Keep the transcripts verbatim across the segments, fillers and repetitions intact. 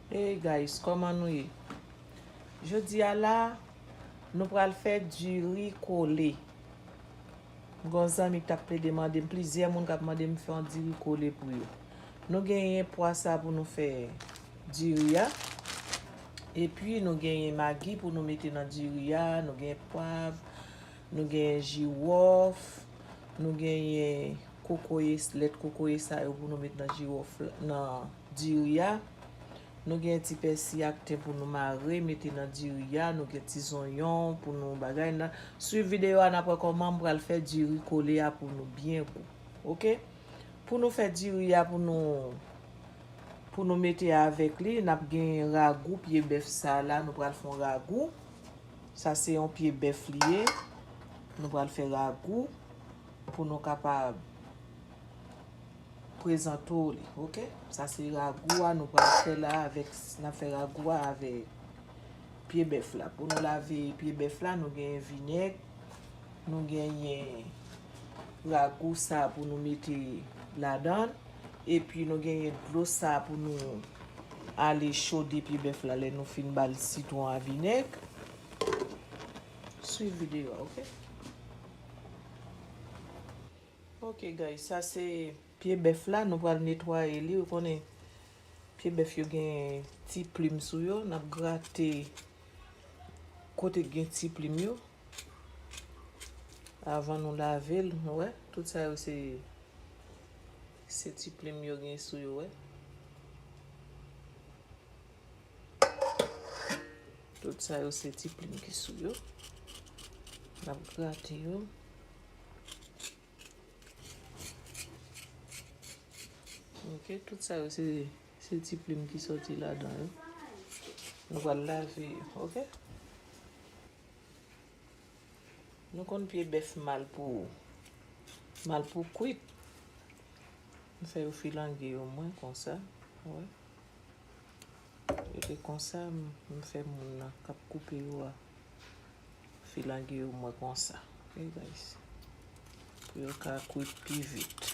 Hey guys, kòman nou ye? Jodi a la, nou pral fè diri kole. M gen yon zanmi ki t ap plede mande m, plizyè moun k ap mande m fè yon diri kole pou yo. Nou genyen pwa sa pou nou fè diri a. Epi nou genyen magi pou nou mete nan diri a, nou genyen pwav, nou genyen jiwòf, nou genyen kokoye, lèt kokoye sa yo pou nou met nan jiwòf la, nan diri a. Nou gen ti pèsi ak ten pou nou mare, mete nan diri a. Nou gen ti zonyon pou nou bagay. Nan, swiv videyo a, n ap wè kòman m pral fè diri kole a pou nou byen gou. Oke? Pou nou fè diri a, pou nou, pou nou mete avèk li, n ap gen ragou pye bèf sa la. Nou pral fè yon ragou. Sa se yon pye bèf li ye. Nou pral fè ragou pou nou kapab prezante w li, oke? Sa se ragou a nou pral fè la avèk, n ap fè ragou a avèk pye bèf la. Pou nou lave pye bèf la, nou genyen vinèg, nou genyen ragou sa pou nou mete ladan l, epi nou genyen dlo sa pou nou ale chode pye bèf la lè nou fin ba l sitwon a vinèg. Swiv videyo a, oke? Ok guys, sa se pye bèf la, nou pral netwaye li. Ou konnen pye bèf yo gen ti plim sou yo, n ap grate kote k gen ti plim yo avan nou lave l. Ou wè, tout sa yo se, se ti plim yo gen sou yo, wè. Tout sa yo se ti plim ki sou yo. N ap grate yo. Ok, tout sa yo se, se ti plim ki soti ladan yo. Nou pral lave yo, ok? Nou konn pye bèf mal pou, mal pou kwit. M fè yo filange yo mwen konsa. Wè. Yo te konsa, m, m fè moun nan k ap koupe yo a filange yo mwen konsa. Ok, guys? Pou yo ka kwit pi vit.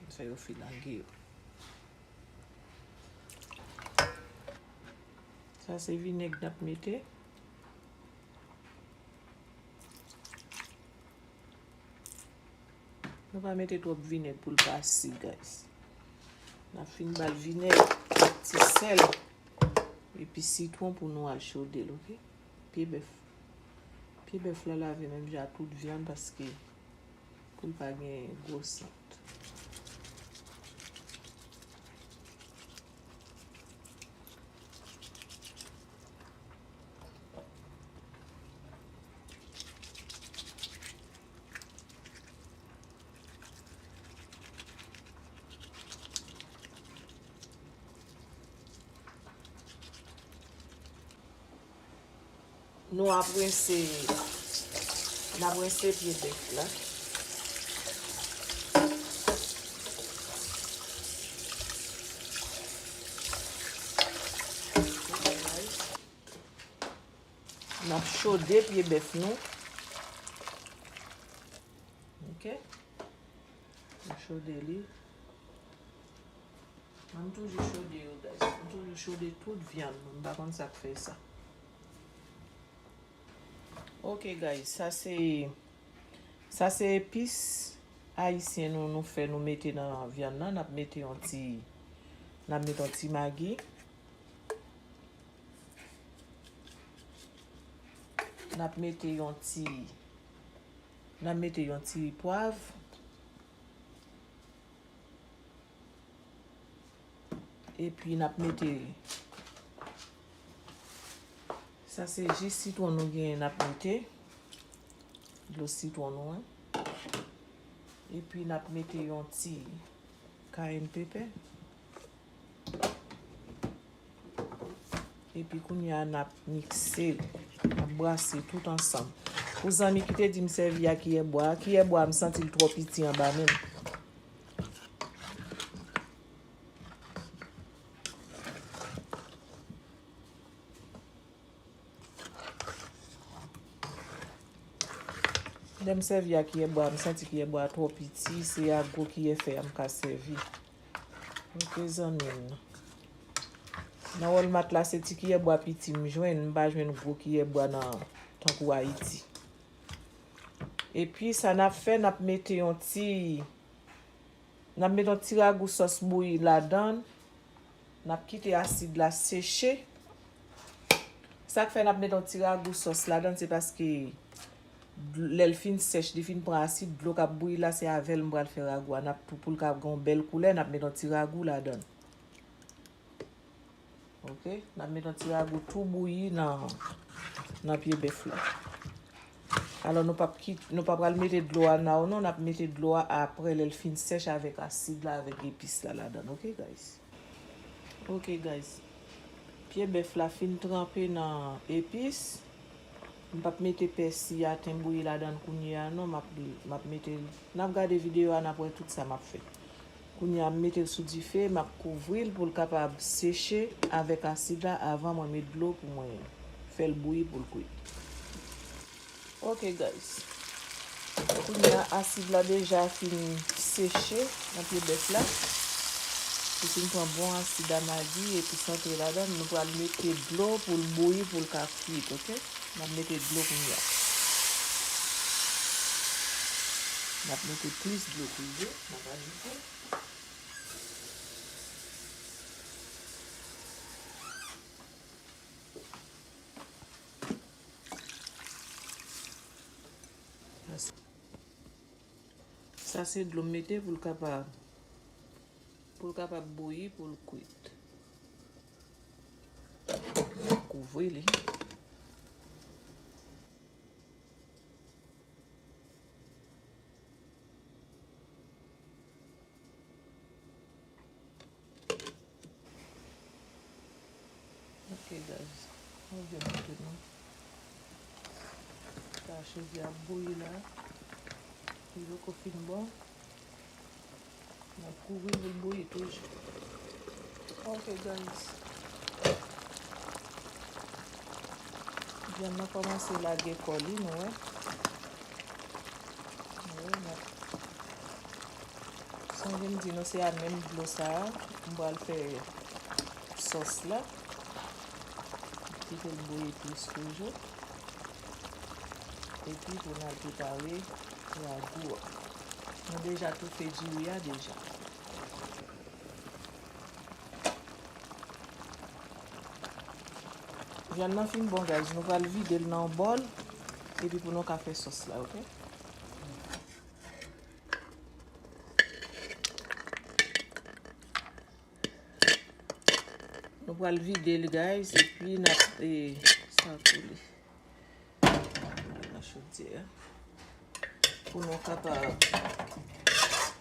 M fè yo filange yo. Sa se vinèg n ap mete. Nou pa mete twòp vinèg pou l pa si, guys. N ap fin ba l vinèg, ti sèl, epi sitwon pou nou al chode l, ok? Pye bèf. Pye bèf la lave menm jan ak tout vyann paske pou l pa gen gwo sant. Nou ap rense, n ap rense pye bèf la. N ap chode pye bèf nou. Ok. M chode li. Mwen, m toujou chode yo, guys. M toujou chode tout vyann mwen. M pa konn sa k fè sa. Ok, guys, sa se, sa se epis ayisyen nou, nou fè, nou mete nan vyann nan. N ap mete yon ti, n ap mete yon ti magi. N ap mete yon ti, n ap mete yon ti pwav. Epi n ap mete, sa se ji sitwon nou genyen, n ap mete dlo sitwon nou an. Epi n ap mete yon ti cayenne pepper. Epi kounye a n ap mikse l, n ap brase tout ansanm. Pou zanmi ki te di m sèvi ak kiyè bwa, kiyè bwa a m santi l twò piti anba men m. Lè m sèvi ak kiyè bwa, m santi kiyè bwa a twò piti, se ak gwo kiyè fè a m ka sèvi. Ok, zanmi m nan. Nan Walmart la, se ti kiyè bwa piti m jwenn, m pa jwenn gwo kiyè bwa nan, tankou Ayiti. Epi sa n ap fè, n ap mete yon ti, n ap mete yon ti ragou sòs bouyi ladan l. N ap kite asid la seche. Sa k fè n ap mete yon ti ragou sòs ladan l, se paske lè l fin sèch, li fin pran asid, dlo k ap bouyi la, se avè l m pral fè ragou a. N ap tou, pou l ka gen yon bèl koulè, n ap mete yon ti ragou ladan l. Ok, n ap mete yon ti ragou tou bouyi nan, nan pye bèf la. Alò, nou p ap kit-, nou pa pral mete dlo a nan non, n ap mete dlo a apre lè l fin sèch avèk asid la, avèk epis la ladan l, ok, guys? Ok, guys. Pye bèf la fin tranpe nan epis. M p ap mete pèsi a, ten bouyi ladan l kounye a non, m ap, m ap mete l. N ap gade videyo a, n ap wè tout sa m ap fè. Kounye a, m mete l sou dife, m ap kouvri l pou l kapab seche avèk asid la avan mwen met dlo pou mwen fè l bouyi pou l kwit. Ok, guys. Kounye a, asid la deja fin seche nan pye bèf la. Li fin pran bon asid a magi epi santre ladan l. Nou pral mete dlo pou l bouyi, pou l ka kwit, ok? N ap mete dlo kounye a. N ap mete plis dlo toujou. N ap ajoute. Sa se dlo m mete pou l kapab, pou l kapab bouyi, pou l kwit. Kouvri li. Ok, guys. Mwen vin montre nou. Sa, chodi a ap bouyi la. Li poko fin bon. N ap kouvri pou l bouyi toujou. Ok, guys. Vyann nan kòmanse lage kò li, nou wè. Nou wè, n ap Sonje m di nou se a menm dlo sa a m pral fè sòs la. Kite l bouyi plis toujou. Epi pou n al prepare ragou a. Nou deja toufe diri a deja. Vyann nan fin bon, guys. Nou pral vide l nan yon bòl. Epi pou nou ka fè sòs la, ok? Nou pral vide l, guys, epi n ap, e, sa koule nan chodyè a. Pou nou kapab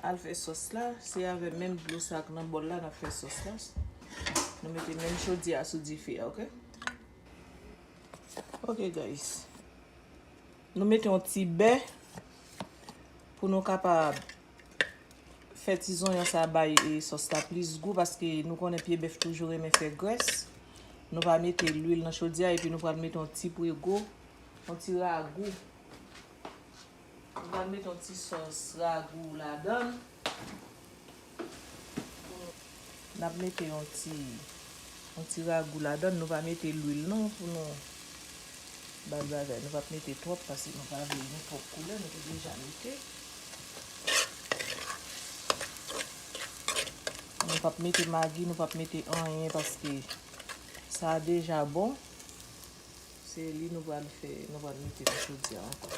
al fè sòs la, se avè menm dlo sa k nan bòl la n ap fè sòs la. Nou mete menm chodyè a sou dife a, ok? Ok, guys. Nou mete yon ti bè pou nou kapab fè ti zonyon sa bay, e, sòs la plis gou, paske nou konnen pye bèf toujou renmen fè grès. Nou va mete lwil nan chodyè a, epi nou pral mete yon ti prego, yon ti ragou. Nou pral mete yon ti sòs ragou ladan l. N ap mete yon ti, yon ti ragou ladan l. Nou pa mete lwil non pou nou bay bagay. Nou p ap mete twòp paske nou pa vle yon twòp koulè, nou te deja mete. Nou p ap mete magi, nou p ap mete anyen paske sa a deja bon. Se li nou pral fè, nou pral mete nan chodyè a ankò.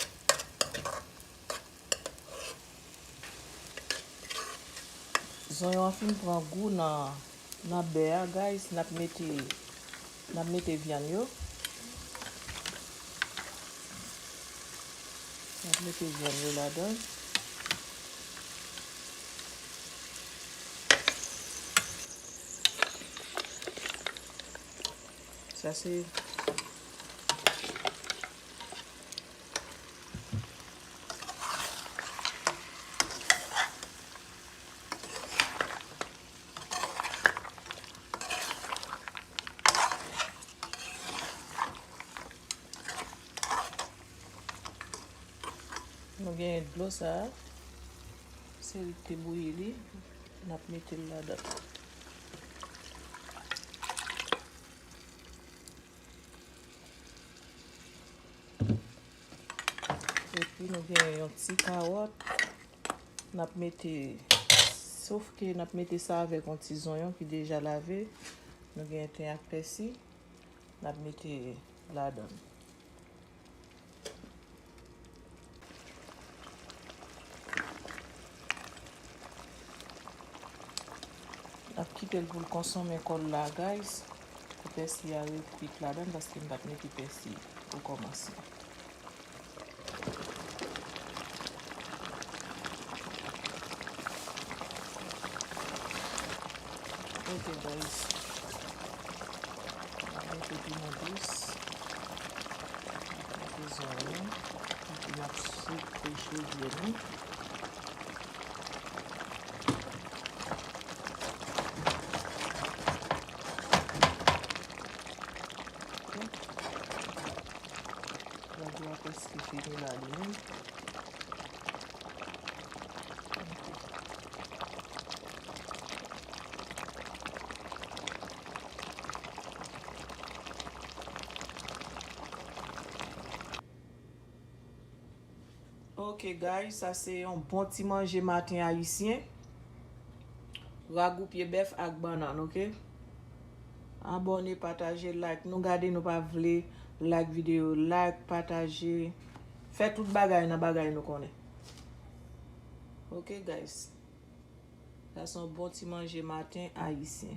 Zonyon an fin pran gou nan, nan bè a, guys. N ap mete, n ap mete vyann yo. N ap mete vyann yo ladan. Sa se Nou genyen dlo sa a. Se li ki te bouyi li. N ap mete l ladan. Nou gen yon ti kawòt. N ap mete, sof ke n ap mete sa avèk yon ti zonyon ki deja lave. Nou gen ten ak pèsi. N ap mete ladan. N ap kite l pou l konsonmen kò l la, guys. Pou pèsi a ret kwit ladan, paske m pa t mete pèsi pou kòmanse. Ok, guys. Mwen mete piman dous. Mete zonyon. Epi n ap sikre chevye nou. Ok. Rago a prèske fini la, li menm. Ok, guys, sa se yon bon ti manje maten ayisyen. Ragou pye bèf ak bannann, ok? Abòne, pataje, like. Nou gade, nou pa vle like videyo, like, pataje. Fè tout bagay nan bagay nou konnen. Ok, guys. Sa se yon bon ti manje maten ayisyen.